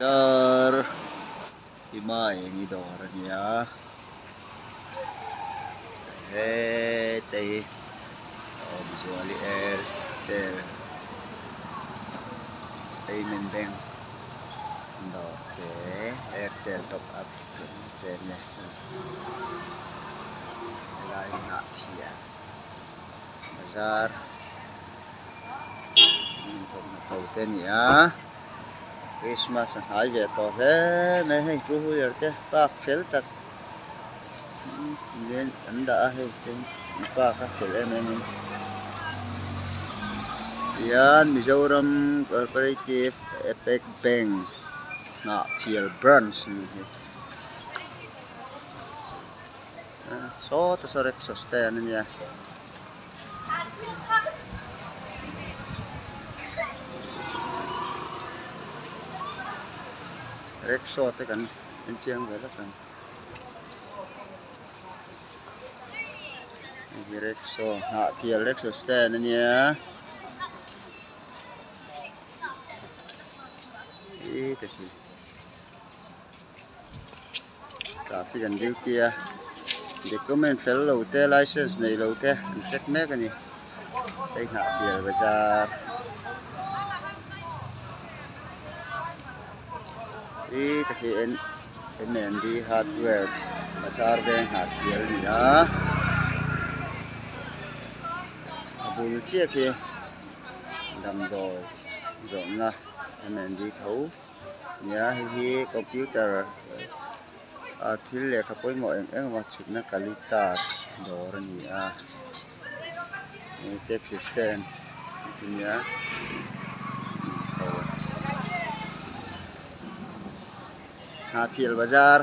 Dar hima eng i dawr a nia heta hi Awmzuali Airtel payment bank dawr te Airtel top up te a nia helai hmunah chhiar bazar thawmhnaw te a ni a. Christmas a hnai ve tawh hle mai hei two wheeler te park fel tak hian an dah a hei te an park a fel em em in tihian Mizoram cooperative apex bank Hnahthial branch a ni hi sawta saw rickshaw stand a nia. Rickshaw te kan en chiang ve vek ang hei hi rickshaw hnahthial rickshaw stand a nia ih te khi traffic an duty a document fel lo te license nei lo te an check mek a ni hei hnahthial bazar hi te khi M and D hardware bazar veng hnahthial a ni a a bul chiah khi damdawi zawrhna M and D tho. Nia hei hi computer ah thil lehkha pawimawh eng eng emaw chhutna kalitas dawr a ni a hei taxi stand a nia Hnahthial bazar.